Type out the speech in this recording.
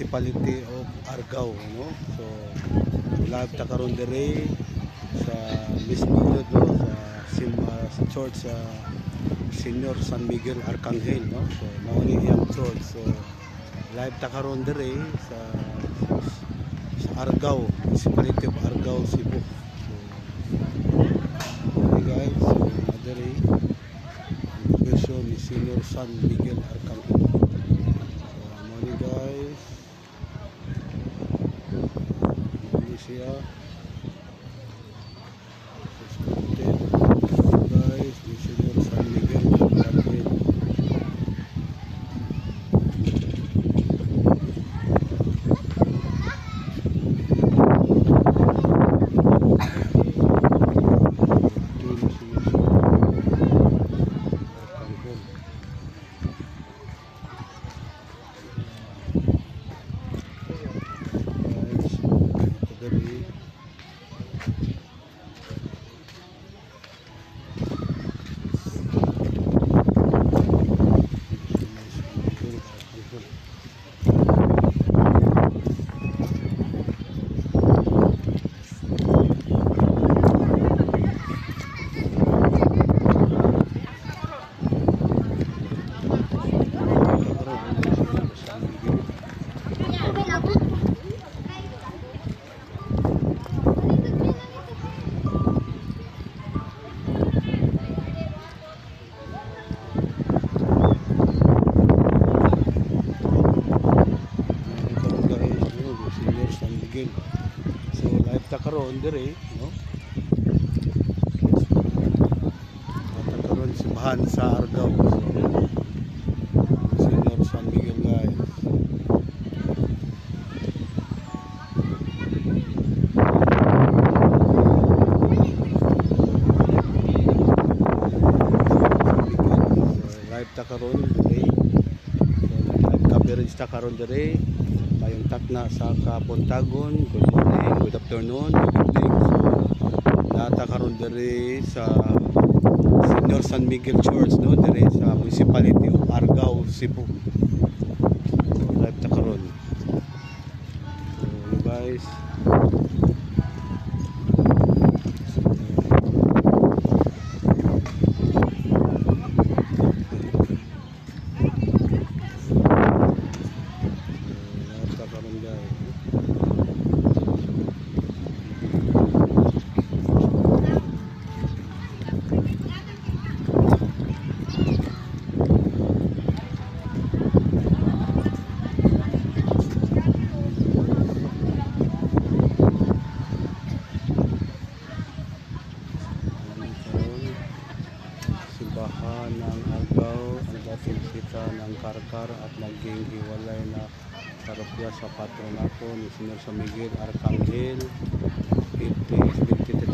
Municipality of Argao, no? So live ta karon diri sa mismo, no, sa sa church sa Senior San Miguel Arcangel, no? So mao ni iyang church. So live ta karon diri sa Argao, Municipality of Argao, Cebu. So okay guys, so diri ang version ni Senior San Miguel Arcangel. So mao ni guys. Mao ni siya. So, scripted. Guys, ni Senior San Miguel Arcangel. Ito ni Senior San Arcangel. Guys, ito diri. Senior San Miguel Arcangel. Karon San Miguel. Karon guys, no, Senior San Miguel. So live ta karon diri, no? Ta karon simbahan sa Argao. So Senior San Miguel, guys. San Miguel. So live ta karon diri. So live coverage ta karon diri. Mayong takna sa kabuntagon. Good morning, good afternoon, good evening. So nata karon diri sa Senior San Miguel Church, no, diri sa Municipality of Argao, Cebu. So live ta karon. So guys, so live ta karon, guys. Ano karon, simbahan ng Argao, ang dating sita ng Karkar at naging hiwalay na parokya sa patronato ni Senyor San Miguel Arcangel 1873.